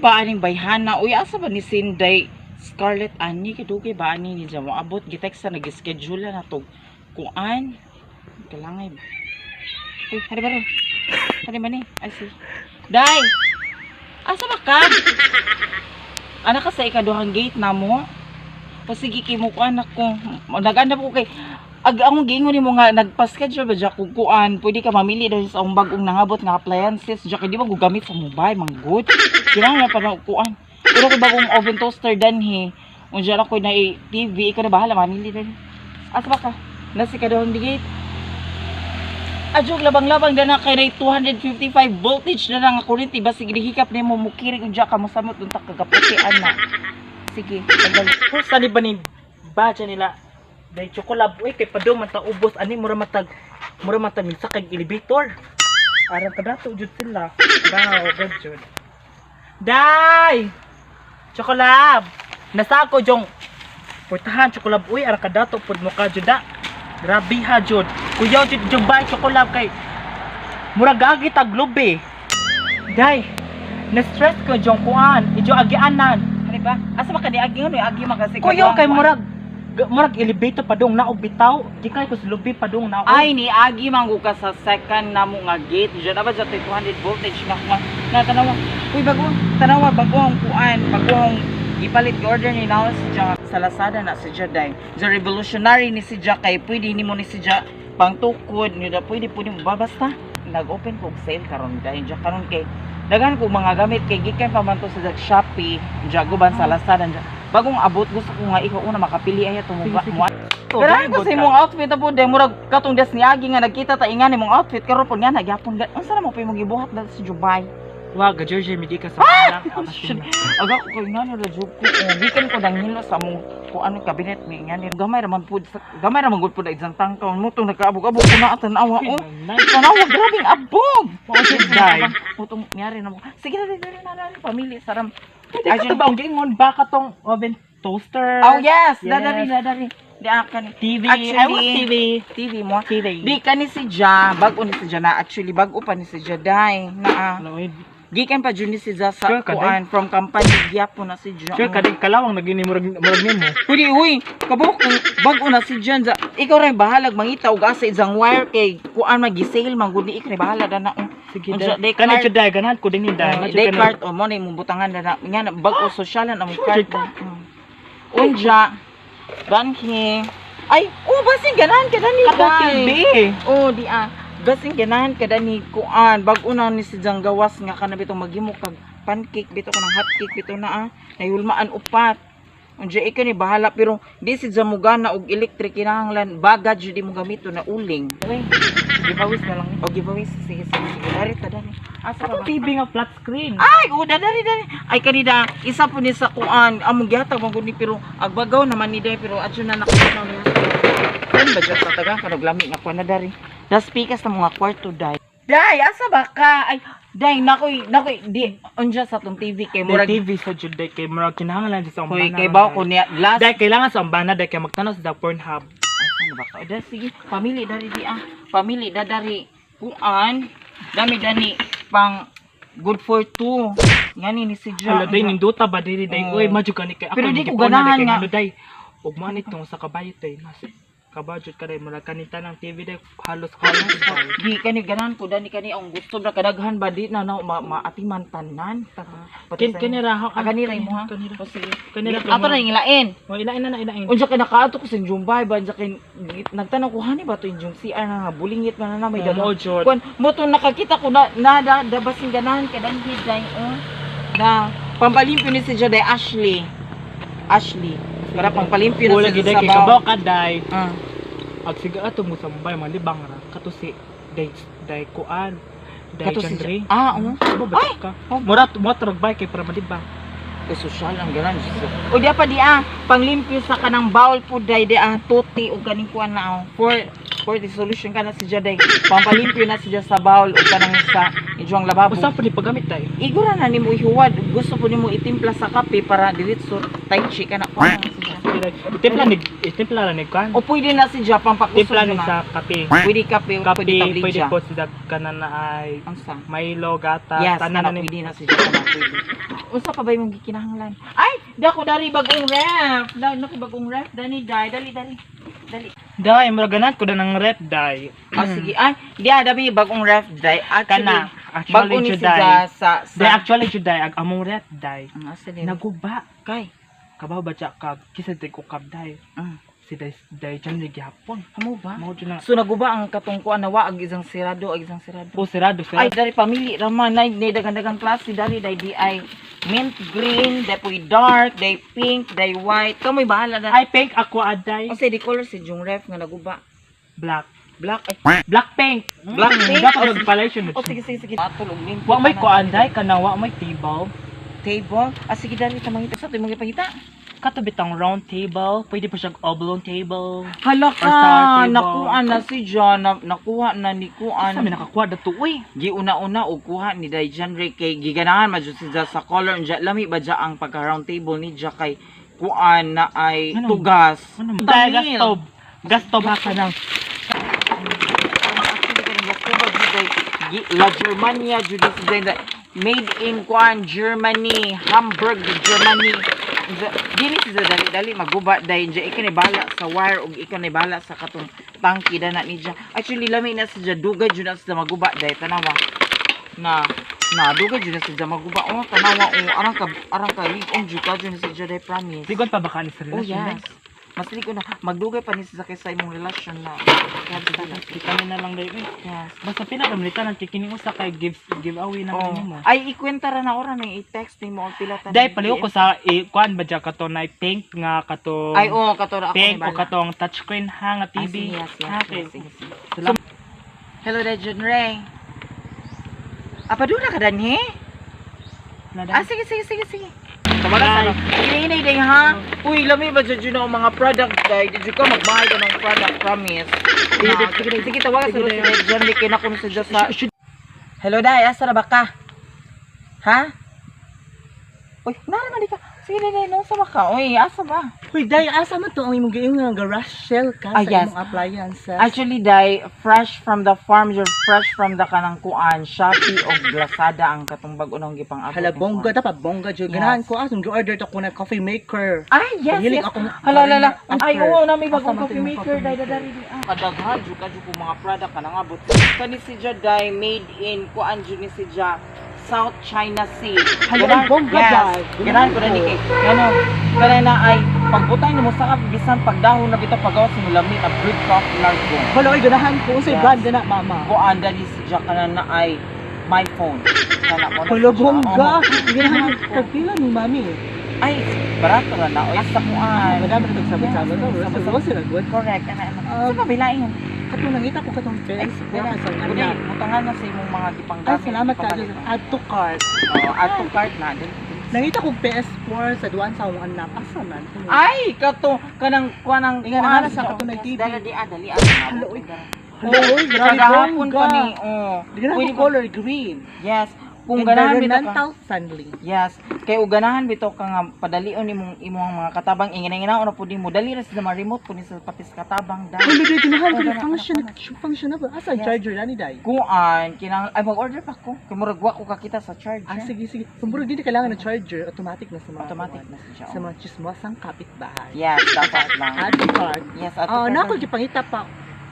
ba aning bayhana? Uy, asa ba ni Sinday Scarlett ani? Kadugay ba ani ni mo abot? Gitext sa nag-schedule na to. Kuan. Kalangay. Uy, hari ba ro? Hari ba ni? Ay, si. Day! Asa ba ka? Anak ka sa ikaduhang gate na mo? O sige, kay mo ko anak ko. Nag-andam ko kay ag akong giingon nimo nga nagpa-schedule ba dya kung kuan, pwede ka mamili dahil sa akong bagong nangabot nga appliances dya kay di ba gamit sa mobile man good. Kinahanglan pa na kuan. Pero kung bagong oven toaster danhi, unja ra ko na TV, ikaw na bahala mamili dali. Asa ba ka? Nasa ikaduhang gate. Adjog labang-labang dana kay nay 255 voltage na nga kuryente, basig hikap nimo mukirig unja ka mosamot unta kagaputi ana. Sige, tagal. Kung saan ba ni badya nila day chocolate, uy, kay padung man ta ubos ani, mura matag sa kag elevator. Aron kadato jud sila. Daw gud jud. Day! Chocolate. Nasa ako jong portahan, chocolate, uy, aron kadato pud mo ka jud da. Grabe ha jud. Kuyaw jud jud bay chocolate kay mura gagi tag lubi. Day, na-stress ko jong kuan, ijo agianan. Ano ba? Asa ba ka ni agi ngono agi man kasi Kuyaw kay murag elevator padung naog bitaw. Di kay ko sa lubi padung naog. Ay, ni agi man ka sa second namo nga gate. Diyan na ba dyan 200 voltage nga nga na tanawa. Uy, bago tanawa, bago ang kuan, bago ang gipalit, order ni now si Ja sa Lazada na si Ja day. The revolutionary ni si Ja kay pwede nimo ni si Ja pangtukod ni da, pwede pwede mo ba, basta nag-open ko og sale karon dahil ja karon kay daghan ko mga gamit kay gikan pa man to sa Shopee, ja guban sa Lazada ja. Bagong abot, gusto ko nga ikaw una makapili ay mo ba Sige, sige. mo. Ganahan ko sa imong outfit na po, dahil murag katong des ni Agi nga nagkita ta ingan imong outfit karon po nga nagyapon gan. Unsa na mo pa imong gibuhat dito sa Dubai? Wa ga Georgia midi ka sa ah! Shit. Aga ko kay ngano ra jud ko. Oh, gikan ko dang hilo sa among kung ano cabinet ni ngani. Gamay ra man pud gamay ra man gud pud isang tangkaw mo tong nagkaabog-abog ko na tan-awa oh. Tanawa, grabing abog. Mao jud, day. Putong nyari na mo. Sige na, dali na dali pamili saram. Ay, kato ba ang giingon ba katong oven toaster? Oh yes, Yes. dadari dadari. Di akan TV. Actually, I want TV. TV mo. TV. Di kani si Ja, bag-o ni si Ja na actually, bag-o pa ni si Ja day na. Ano, oy, Gikan pa jud ni si Ja sa Sure ka, kuan from company gyapon na si Ja. Sure ka din kalawang nagini murag nimo. Pwede uy, kabuk kung bag-o na si Jan. Ikaw rin bahalag mangita og asa isang wire kay kuan magi-sale man gud ni ikaw bahala na oh. Sige Unsa, day. day Kani card. jud day ganahan ko din ni day. Oh, day card o mo na imong butangan na nga na bag-o sosyalan among Sure, card. jud ka. Unja banhi. Ay, oh, basin ganahan ka dani. Kato Day. TV. Oh, di ah. Basin ganahan ka dani kuan bag-o na ni si Jang gawas nga kana bitong maghimo kag pancake bito kanang hot cake bito na ah. Nahulmaan upat. Unja ikaw ni bahala pero di si Jamugana og electric, kinahanglan baga jud mo gamito na uling. Uy, giveaways na lang ni. O giveaways, sige sige sige. Dari ta dani. Asa ka Kato ba? TV nga flat screen. Ay, oh, dari dari. Ay kanida isa po ni sa kuan among gihatag man gud ni pero agbagaw naman ni day pero adyo na nakita niya. Kan ba jud tatagan kanog lami nga kuan na dari. Das pikas na mga kwarto day. Day, asa ba ka? Ay, day, nakoy, nakoy, di, unja sa tong TV kay Day murag, TV sa jud day kay murag kinahanglan jud sa koy, ambana. kay baw ko niya, last, Day kailangan sa ambana day kay magtanaw sa Pornhub. Ay, saan ba ka? Da, sige, pamili dari di ah. Pamili da dari kuan. Dami dani pang good for two. Ngani ni si Ja. Hala day ninduta ba diri day. Oo. Uy, madyo gani kay ako. Pero di ko gipon na ganahan day kay nga. ngano day. Ug man itong sa kabayo day mas kabadjot ka day murag kanita ng TV day halos halos day. Di kani ganahan ko dani kani ang gusto ra kadaghan ba di na na ma, maatiman tanan. Pati Kin kanira ha. Ah, kanira mo ha. Kanira. O, sige. Kanira Ato na yung ilain. O ilain na na ilain. Unsa kay nakaato ko sa Jumbay ba unsa kay nagtanaw ko hani ba to yung CR na nga bulingit man na may Oo, daghang jud. Kwan, mo to nakakita ko na na da, da basing ganahan ka danhi day oh. Na pampalimpyo ni si Jaday Ashley. Ashley. Para pampalimpyo na Wala si gid day kay sabaw. kabaw ka day. Ah. Ag sige ato mo sa Mumbai malibang ra kato si day day kuan. Day Kato si Chandre. Ah, oo. Abo ba ka? Oh. Mura mo bay kay para malibang. Kay social ang ganan. O di pa di ah, panglimpyo sa kanang bowl po day di ah, tuti o kaning kuan na oh. For the solution ka na si Jaday. Pampalimpyo na si sa bowl o kanang sa ijuang lababo. Usa pa ni paggamit day. Igora na nimo ihuwad. Gusto po nimo itimpla sa kape para diretso tai chi ka na kuan. Sige Itimpla ni itimpla ra ni kan. O pwede na si Japan pakusog Timpla ni na. sa kape. Pwede kape, Kape, pwede pwede tablidya. po sila kanan na ay Unsa? Milo, gatas, Yes, tanan kana na ni. pwede na si Japan pwede. Unsa pa ba imong gikinahanglan? Ay, dako dari bagong ref. Dali nako bagong ref. Dani dai, dali dali. Dali. Day, mura ganat ko na ng rep, day. Ah, sige. Ay, di ah, dami bagong ref dai. Actually, Kana, actually, bago ni Juday. siya sa Day, actually, Juday, ag among rep, day. Ang asa din. Naguba. Kay. Kabaw ba siya kag, kisa day ko kab, day. Si day, day, dyan ni gihapon. Amo ba? Mao dyan na. So naguba ang katungkuan na wa ag isang sirado, ag isang sirado. Oh, sirado, Ay, sirado. dari pamili raman nay ni dagan-dagang klase dari day di ay mint green, day poy dark, day pink, day white. Kamoy bahala na. Ay, pink ako, aday. Unsay di color si Jung ref nga naguba? Black. Black ay. Black pink. Black pink? Dapat Oh, sige. magpalay siya. Oh, sige sige sige. Atol og mint. Wa may kuan, day, kana wa may table. Table. Ah, sige dali ta mangita sa imong gipangita. Kato bitang round table, pwede pa siyang oblong table. Hala Or star ka, table. nakuha na si John, nakuha na ni Kuan. Sa may nakakuha dato, uy. Giuna-una og kuha ni Day John Ray kay giganahan man jud siya sa color unja lami ba dya ang pagka round table ni dya kay kuan na ay Ano? tugas. Ano? Day, Tamil. gastob. Gastob ha ka nang. Actually, kanang gastob jud ay La Germania jud ni siya made in kuan Germany, Hamburg, Germany. Dili siya dali-dali maguba dahil dya ikaw ni bahala sa wire ug ikaw ni bahala sa katong tangki dana ni dya. Actually lami na siya dugay jud na siya maguba dahil tanawa. Na na dugay jud na siya maguba. Oh, tanawa oh, arang ka lig-on jud ka jud na siya dahil promise. Ligon pa ba ka ni sa Oh relasyon? yes. Mas ligo na magdugay pa ni siya kaysa imong relasyon na. Day? Kita ni na lang day, uy. Yes. Basta pila ka malita nang kikining usa kay give giveaway na Oh. nimo. Ay ikwenta ra na ora nang i-text nimo og pila ta. Day paliw ko sa kuan ba dya kato na pink nga kato. Ay oo, kato ra ako Pink ni o bala. katong touchscreen ha nga Ay, TV. sige, yes, Ha, kay- yes, sige, sige. Salamat. Hello, John Ray. Apadula ka danhi? Na, Ah, day. sige, sige, sige, sige. Tawagan sa ano. Hinahinay day ha. Uy, lami ba dyan ang mga product day? Did you ka magmahal ka ng product, promise? Sige, Na, sige, sige, sige, tawagan sa Sige, si John Ray kay na sa Diyos sa. Hello, day. Asa na ba ka? Ha? Uy, nara di ka. Sige, day, day. Nasa ba ka? Uy, asa ba? Uy, Day, asa man to ang imong giingon nga garage sale ka Ah, sa yes. imong appliances? Actually, day, fresh from the farm, you're fresh from the kanang kuan, Shopee o Lazada ang katong bag-o nang gipang-abot. Hala, bongga dapat bongga jud. Yes. Ganahan ko asong gi-order ta ko na coffee maker. Ay, yes, Hilig yes. akong Hala, hala, hala. Ay, oo, na may Asa bagong man to coffee imong maker. coffee Day, maker? day, day, ah. Kadaghan, jud ka jud ko mga product ka nangabot. Kani si Ja, day, made in kuan jud ni si Ja, South China Sea. Hala, ang bongga, yes. day. Ganahan ko na ni kay. Ano, kana na ay pagbutang nimo sa bisan pagdahon na bitaw pagawas mo lami na brewed coffee largo. Hala, oy, ganahan ko. Unsay Yes. brand na, mama? Kuan dali si Ja kana na ay my phone. Kana mo na Hala, si Ja. bongga. Oo. Ganahan ko. Tagpila ni mami. Ay, barato ra na oy sa kuan. Madami na tagsabat-sabat. Yes, Yes, sabot-sabot. sila good. Correct ana ana. Um, Sa kabilain. Katong nangita ko katong Ay, PS4 wala. sa Uli, anak. butangan na sa imong mga gipanggamit. Ay, salamat ka. Gipapalit. Add to cart. Oo, add to cart na. Nangita ko PS4 sa duan sa akong anak. Asa man? Ay, kato kanang kuan ang Inga na nga sa kato na TV. Dali di ah, dali ah. Hala, oy. Hala, oy, grabe Kagahapon pa bongga. ni, oh. Ganahan Pwede ko color green. Yes, kung ganahan bitaw ka. Environmental friendly. Yes, kay ug ganahan bitaw ka nga padalion nimong imong mga katabang ingin-ingin na pud nimo dali ra sila ma-remote kun sa patis katabang dai. Hala, di ganahan ko Oh, ni ganahan, function, ganahan. function na ba? Asa ang Yes. charger na ni Day? Kuan kinang ay mag-order pa ko. Kay murag wa ko kakita sa charger. Ah, sige, sige. Kung murag dili kailangan ng charger, automatic na sa mga Automatic kuwan. na siya. Sa mga chismosang kapitbahay. Yes, dapat lang. Add to cart. Yes, ato Ah, na ako gipangita pa.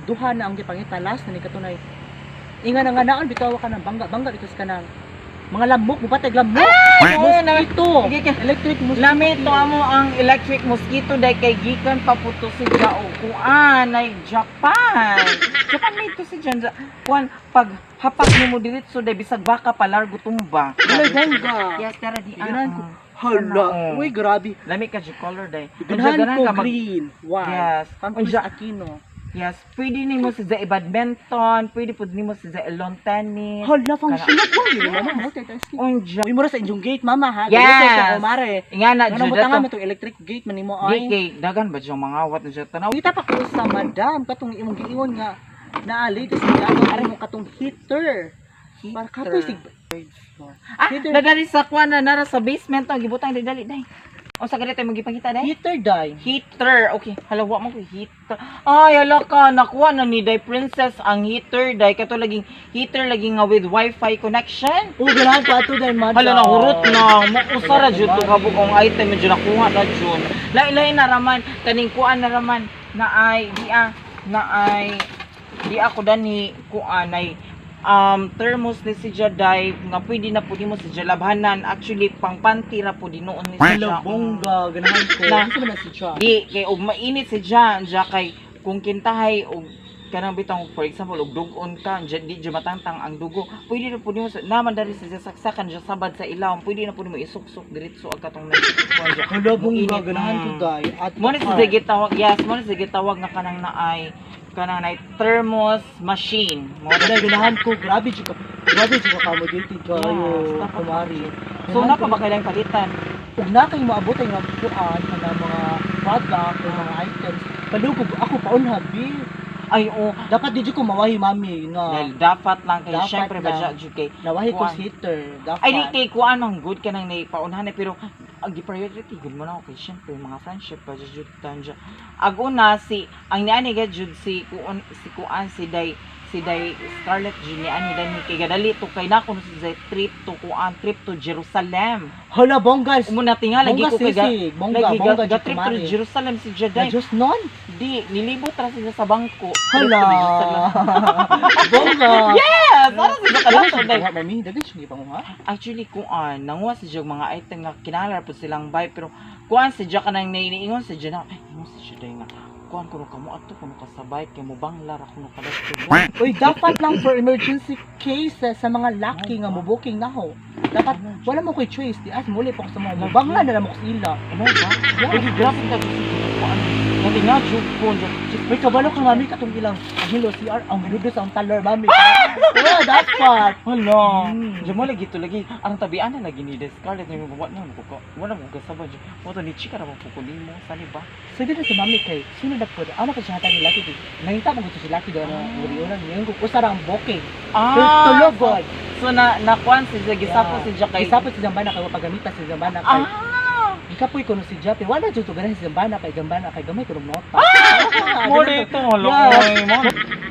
Duha na ang gipangita last na ni katunay. Inga na nga naon bitaw ka ng bangga bangga bitos ka ng mga lamok, mupatay lamok. Oo, na- Mosquito. Sige, ka- Electric mosquito. Lami to amo ang electric mosquito dahil kay gikan pa po to si Jao kuan ay Japan. Japan made to si Jan. Kuan pag hapak nimo diretso dahil bisag baka palargo tumba. Hala, bongga. Yes, tara di ah. Ganahan ko. ah. Hala. Oo. Uy, grabe. Lami ka jud color dahil. Ganahan ko ka mag- green. White. Yes. Pang Chris Unja, Aquino. yes, pwede nimo si Zay badminton, pwede pud nimo si Zay lawn tennis. Hala, function na po. Yun, mama, multitasking. Unja. Uy, mura sa inyong gate, mama, ha? Yes. Diretso siya, kumare. Nga na Ano jud butangan ato. mo itong electric gate man nimo Di ay. kay dagan ba jud mga wat na jud tanaw. Kita pa ko sa madam katong imong giingon nga naa latest nga ang mo katong heater. Para katoy sig Ah, Heater. nadali sa kuan na nara sa basement ang gibutang dali dali dai. Unsa ganito imong gipangita day? Heater day. Heater. Okay, hala, wa mo ko heater. Ay, hala ka, nakuha na ni Day Princess ang heater day, kato laging heater lagi nga with wifi connection. Oh, ganahan ko ato day, madam. Hala, nahurot na. Mo usara jud to kabuk ang item medyo nakuha na jud. Lain-lain na raman kaning kuan na raman na ay di ah na ay di ako dani kuan ay thermos ni si Jaday nga pwede na pud nimo si Jalabhanan, actually pang panty ra pud noon ni Hala, siya. bongga, ganahan ko. Na. Unsa man na si siya? Di kay og mainit si Jan ja kay kung kintahay og kanang bitong, for example, og dugon ka dyan, di dyan matangtang ang dugo, pwede na pud nimo naman dari sa saksakan dyan sabad sa ilawom, pwede na pud nimo isuksok diretso ag katong nag kuan dyan. Hala, bongga, Mainit, ganahan ko day. At Mo ni si gitawag, yes, mo ni si gitawag nga kanang naay thermos machine mo. Hala, ganahan ko. Grabe jud ka. Grabe jud ka accommodated kayo, Yes, dapat. kumari. So na pa ba kailang palitan? Ug na kay moabot ay nga kuan kanang mga product o mga items, palugog ako paunha bi. Ay, oh. Dapat di jud ko mawahi, mami, nga Dahil dapat lang kay Dapat syempre ba lang. dyan jud kay nawahi ko Kuan. sa heater dapat. Ay, di kay kuan man good ka nang naipaunahan eh, pero ang gi-priority good mo na ako kay syempre mga friendship pa jud tanja. Ag una si ang niani ga jud si kuan si Day Scarlett jud niani dani kay gadali to kay nako si Day trip to kuan, trip to Jerusalem. Hala, bongga. Umo na tinga lagi Bongga ko kay ga, sisi, bongga, lagi ga, bongga ga jud trip to kumari. Jerusalem si Na Jaday. Diyos nun. Di nilibot ra siya sa bangko. Trip Hala. to Jerusalem. Bongga. Yes, ara siya kadato day. Panguha, mami, daghan siya gipanguha. Actually, kuan, nanguha si Jog mga item nga kinahanglan po silang buy, pero kuan si Jog kanang naiingon si Jog na, ay, ingon si Jog nga kuan kuno kamo ato kuno kasabay kay mo bangla ra kuno kadto. Uy, dapat lang for emergency cases sa mga laki nga mo-booking na ho. Dapat wala mo koy choice, di as muli pa ko sa mga mubangla na lang mo ko sa ila. Ano ba? Uy, grabe ka si Jog kuan. Nanti nga Jog ko Jog. Uy, kabalo ka, mami, katong ilang ang hilo CR, ang hinudos ang talor, mami. Wala, dapat. Hala. Mm. Jog mo lagi to lagi. Ang tabian na lagi ni Scarlett ni mo wa na mo ko. Wala mo kasabay. Mo to ni chika ra mo ko nimo sani ba? Sige na si mami kay, sino na po? Ano ka siya hatag ni Lucky? Nangita mo gusto si Lucky daw na uriunan niya. Kung usara ang booking. Ah, Tulog, God. So na nakuan si Jog gisapos si Jog kay. Gisapos si Zambana kay pagamita si Zambana kay. Ah! Gikapoy ko no si Jape. Wala jud to ganahan si Zambana kay Zambana kay gamay ko nota. Mo dito, hello. Yes. Mo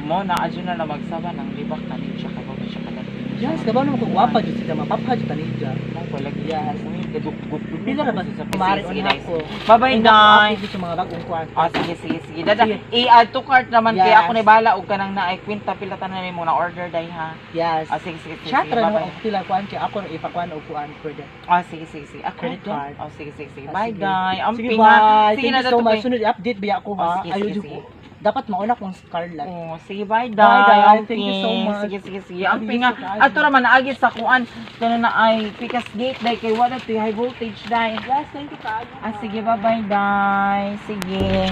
mo na adyo na na magsaba ng libak kanin siya kay baba siya kalat. Yes, kabaw naman ko gwapa jud si Zambana. Papa jud tani siya. Mo ko lagi. Yes. Uy, gadugtog. Pila ra ba kumari on ako. Bye bye, Day. Day. Sa mga bagong kuan. Ah, sige, sige, sige. Dada, Sige. I-add to cart naman kay Yes. ako ni bala og kanang naay kwenta pila tanan nimo na order day ha. Yes. Ah, sige, sige, sige. Chat Sige, ra bye-bye. no og pila kuan kay ako ra ipakuan og kuan for the Ah, sige, sige, sige. Ako, credit card. Oh, sige, sige, sige. Ah, Bye, sige. Day. Ang Sige, pinga. bye. Sige Thank na, you so dato much. kay- Sunod i-update biya ako Oh, ha. sige, Ayo sige, jud sige. ko. Dapat mauna kong Scarlett. Oh, sige, bye, Bye, Day. Day. Ang Thank you so ping. much. Sige, sige, sige. Ang Grabe, pinga. so kayo. Ato raman naagi sa kuan. Kano na ay Pikas Gate day kay wala to high voltage day. Yes, thank you kaayo. Ah, sige, bye-bye, Day. Sige.